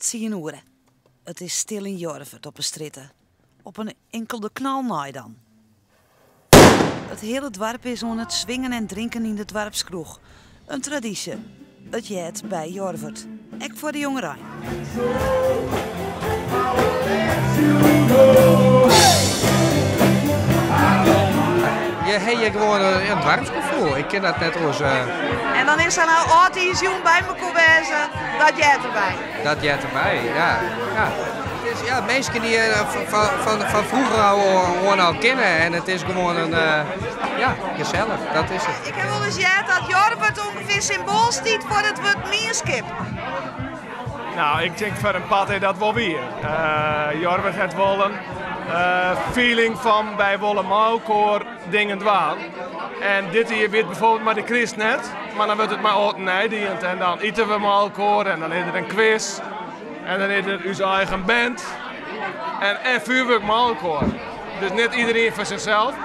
Tsien oere. It is stil yn Jorwert op 'e strjitte. Op in inkelde knal nei dan. It hiele doarp is oan it swingen en drinken yn de doarpskroech. In tradysje. It heart by Jorwert. Ek foar de jongerein. Je ha hjir gewoan in doarpsgefoel. Ik kin dat net oars. En dan is der no âldjiersjûn by mekoar wêze, dat heart derby. Dat heart derby, ja. Ja, it is, ja, minsken dy't je fan froeger ôf oan al kenne en it is gewoan in, ja, gesellich, dat is it. Ik ha wolris heard dat Jorwert ûngefear symboal stiet foar it wurd mienskip. No, ik tink foar in part is dat wol wier. Jorwert hat wol in feeling fan wy wolle mei elkoar dingen dwaan. En dit jier wie it bijvoorbeeld mei de kryst net, mar dan wurdt it mei âld en nij dien. En dan ite we mei elkoar en dan is der in kwis en dan is der ús eigen band en vuurwerk mei elkoar. Dus net iedereen foar zichzelf,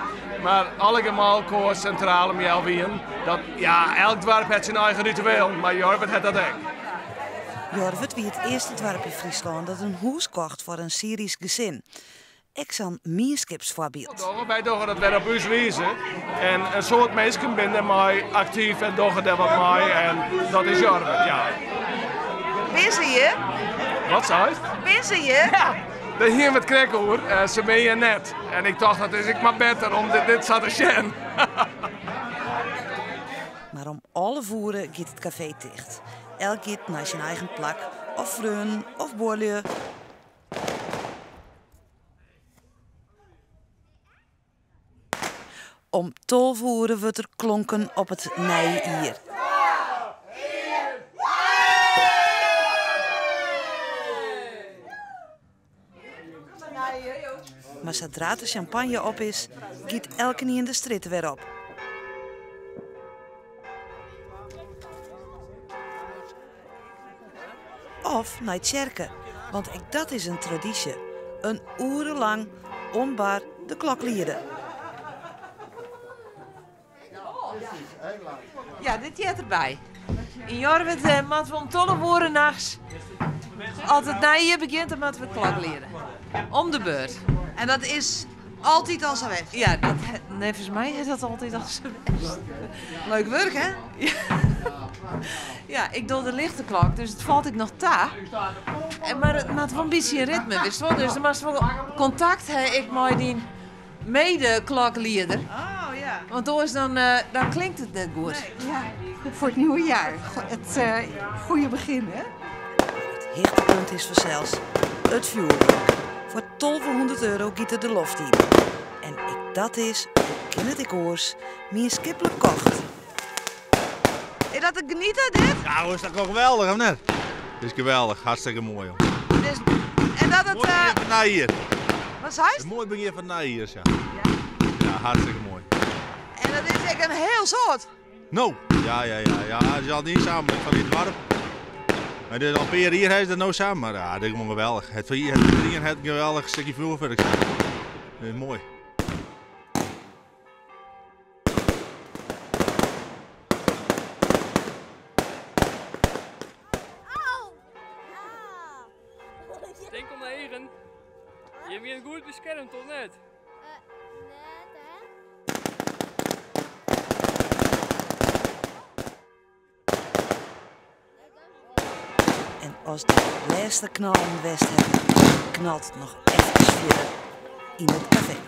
mar allegear mei elkoar sintraal om healwei ienen. Dat, ja, elk doarp hat syn eigen ritueel, mar Jorwert hat dat ek. Jorwert wie it earste doarp yn Fryslân dat in hûs kocht foar in Syrysk gesin. Ek sa'n mienskipsfoarbyld. Wy dogge dat wer op ús wize en in soad minsken binne dêrmei aktyf en dogge dêr wat mei en dat is Jorwert, ja. Binne se hjir? Wat seist? Binne se hjir? Ja, dêr hiene we it krekt oer. Se binne hjir net. En ik tocht dat is ek mar better om dit sa te sjen. Mar om 11 oere giet it kafee ticht. Elk giet nei syn eigen plak, of freonen of buorlju. Om 12 oere wurdt der klonken op it nije jier. Mar sadra't de sjampanje op is, giet elkenien de strjitte wer op. Of nei tsjerke, want ek dat is in tradysje. In oere lang om bar de klok liede. Ja, dit heart derby. Yn Jorwert eh, moatte we om 12 oere nachts, as it nije jier begjint, dan moatte we de klok liede. Om de beurt. En dat is altyd al sa west? Ja, dat, neffens my is dat altyd al sa west. Leuk wurk, hè? Ja, ik doch de lichte klok, dus it falt ek noch ta. En, mar it moat wol in bytsje in ritme, witst wol. Dus do moatst wol kontakt ha ek mei dyn mede-kloklieder. Oh ja. Want oars dan, dan klinkt it net goed. Ja, voor het nieuwe jaar. Het goede begin, hè? It hichtepunt is fansels it fjoerwurk. Foar 1200 euro giet er de loft yn. En ek dat is, hoe kin it ek oars, mienskiplik kocht. Is dat te genieten, dit? Ja, is dat toch geweldich, of net? Het is geweldich, hartstikke moai. Joh. Dus, en dat het... Moai begin fan it nije jier. Wat seist? In moai begin fan it nije jier, ja. Ja, hartstikke moai. En dat is ek in hiel soad. No, ja, ja, ja, ja, het is altyd ynsammeling fan dit doarp. Maar dit is al in pear jier is dat no sa, mar ja, dit is gewoan geweldich. Het iedereen hat in geweldich stikje fjoerwurk. Dat is moai. Tink om de eagen. Je wienen goed beskermd, of net? En as de lêste knallen west hawwe, knalt it noch efkes fierder yn it kafee.